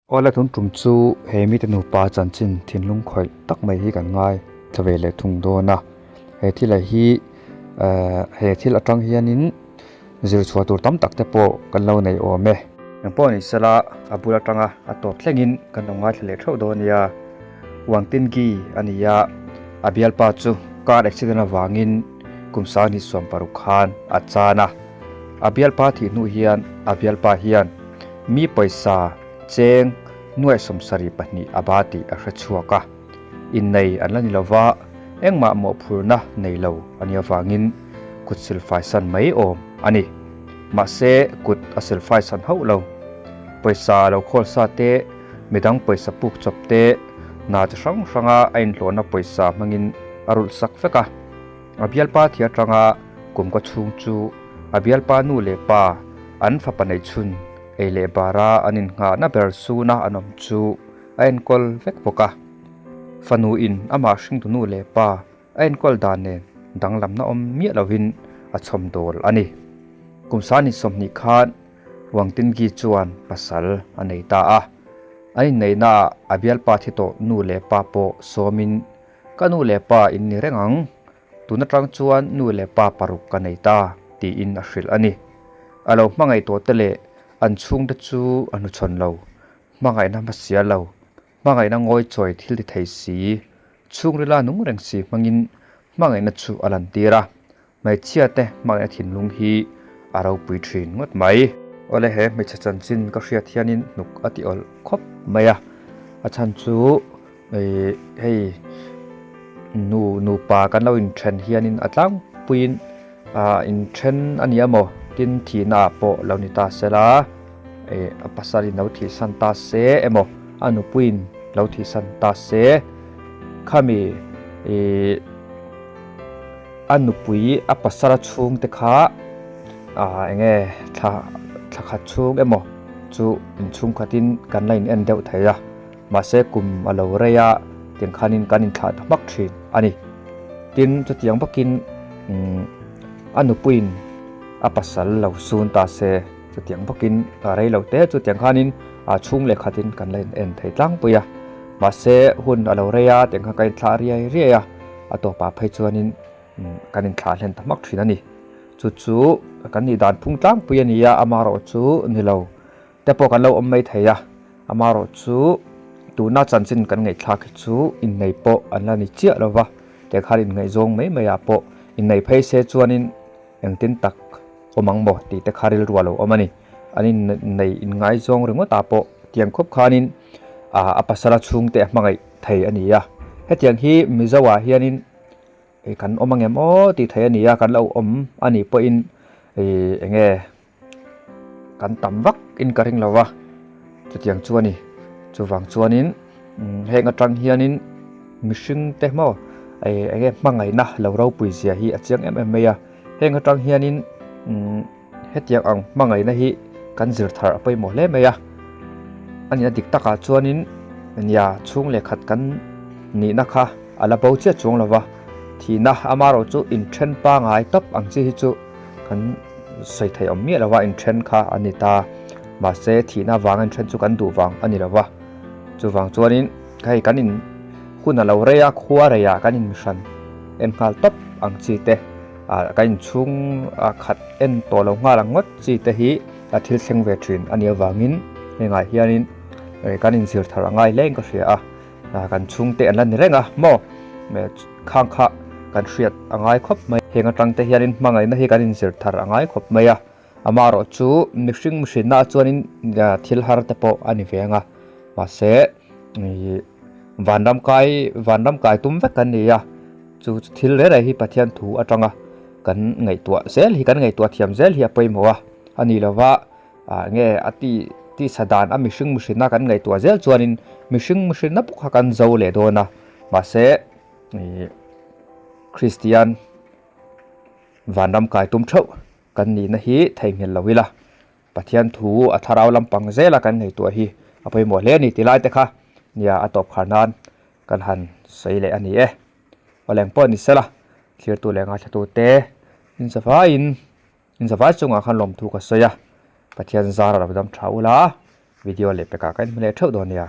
Awle tun tum chu he mite nupa chanchin thinlung khawih tak mai hi kan ngai thla ve leh thung dawn a, he thil ah hi ehh he thil atang hianin zir chhuah tur tam tak te pawh kan lo nei awm e. Engpawh ni sela a bul atanga a tawp thlengin kan lo ngaithla leh theuh dawn nia. Wang Tin Gi a ni a, a bialpa chu car accident avangin kum sanghnih 16 khan a chan a, a bialpa thih hnu hian a bialpa hian mi pawisa Cheng nuaih 72 a ba tih a hre chhuak a, innei an la ni lova, engmah mawhphurna nei lo a nih avangin kut silfai san mai awm a ni. Mahse, kut a silfai san hauh lo. Pawisa lo khawl sa te, midang pawisa puk chawp te, hna chi hrang hranga a inhlawhna pawisa hmangin a rulh sak vek a. A bialpa thi atanga kum ka chhung chu a bialpa nu leh pa an fapa neih chhun Ei leh bara an innghahna ber suna an awm chu a enkawl vek bawk a. Fanu in amah hringtu nu leh pa a enkawl dan nen danglamna awm miah lovin a chhawm dawl a ni. Kum sani 20 khan Wang Tingi chuan pasal a nei ta a. An inneihnaah a bialpa thi tawh nu leh pa pawh sawmin, Ka nu leh pa in ni reng ang, Tun atang chuan nu leh pa paruk ka nei ta, tiin a hrilh a ni. A lo hmangaih tawh te leh an chhungte chu a hnuchhawn lo, hmangaihna hmasia lo, hmangaihna ngawi chawi thil ti thei si, chhungrila nung reng si hmangin hmangaihna chu a lantir a, hmeichhia te hmangaihna thinlung hi a ropui thin ngawt mai. Awle he hmeichhe chanchin ka hriat hianin hnuk a ti awlh khawp mai a, a chhan chu hei nu nupa kan lo inthen hianin a tlangpuiin ah inthen a ni emaw tin thihna ah pawh lo ni ta sela ih a pasalin lo thihsan ta se emaw a nupuiin lo thihsan ta se khami ih a nupui a pasala chhungte kha ah eng nge thla thla khat chhung emaw chu inchhungkhatin kan la in en deuh thei a. Mahse kum a lo rei a, tiang khanin kan inthlah ta hmak thin a ni. Tin, chutiang bawkin a nupuiin a pasal lo sun ta se, chutiang bawkin a rei lo te chu tiang khanin a chhung leh khatin kan la in en thei tlangpui a. Mahse hun a lo rei a, tiang khan kan inthlah riai riai a, a tawpah phei chuanin kan inthlah hlen ta hmak thin a ni. Chu chu kan nih dan phung tlangpui a ni a, amaherawh chu ni lo. Te pawh kan lo awm mai thei a, amaherawhchu tuna chanchin kan ngaihthlak hi chu innei pawh an la ni chiah lo va, te khan inngaihzawng mai mai ah pawh innei phei se chuanin engtin tak awm ang maw tih te kha rilru a lo awm a ni. An innei inngaizawng ringawt ah pawh tiang khawp khanin a pasala chhungte a hmangaih thei a ni a, hetiang hi Mizo ah hianin kan awm angem aw tih thei a ni a, kan lo awm a nih pawhin ih eng nge. Kan tam vak in ka ring lo va, chutiang chu a ni. Chuvang chuanin heng atang hianin mihring te maw eng nge hmangaihna lo ropui zia hi a chiang em em mai a. Heng atang hianin hetiang ang hmangaihna hi kan zir thar a pawimawh hle mai a. A nihna dik takah chuanin nia chhung leh khat kan nihna kha a la bo chiah chuang lo va, thihna amaherawh chu inthen pangai tawp ang chi hi chu kan sawi theih awm miah lova inthen kha a ni ta. Mahse thihna vanga inthen chu kan duh vang a ni lova. Chuvang chuanin hei kan in hun a lo rei a, khua rei ah kan in mihran en nghal tawp ang chi te ah kan inchhung a khat en tawh lo nghal ang ngawt chi te hi a thil thleng ve thin a nih avangin hengah hianin kan inzir thar a ngai hle in ka hria a. Kan chhungte an la ni reng a maw? Khang kha kan hriat a ngai khawp mai. Heng atang te hianin hmangaihna hi kan inzir thar a ngai khawp mai a. Amaherawh chu mihring mihrinna chuanin thil har te pawh a ni ve ang a. Mahse vanram kai vanram kai tum vek kan ni a. Chu thil reng reng hi Pathian thu atanga kan ngaihtuah zel hi kan ngaihtuah thiam zel hi a pawimawh a. A ni lova Ah nge a ti tisa dan a mihring mihrinna kan ngaihtuah zel chuanin mihring mihrinna pawh kha kan zo leh dawn a, mahse ih Kristian vanram kai tum theuh kan nihna hi theihnghilh lo ila, Pathian thu a thlarau lampang zela kan ngaihtuah hi a pawimawh hle a ni ti lai te kha nia a tawp khar nan kan han sawi leh a ni e. Awleng pawh ni sela thlirtu leh ngaithlatute inzavaiin. Inzavai chungah khan lawmthu ka sawi a, Pathian zar a lo dam tha ula. Video lehpekah ka inhmu leh theuh dawn nia.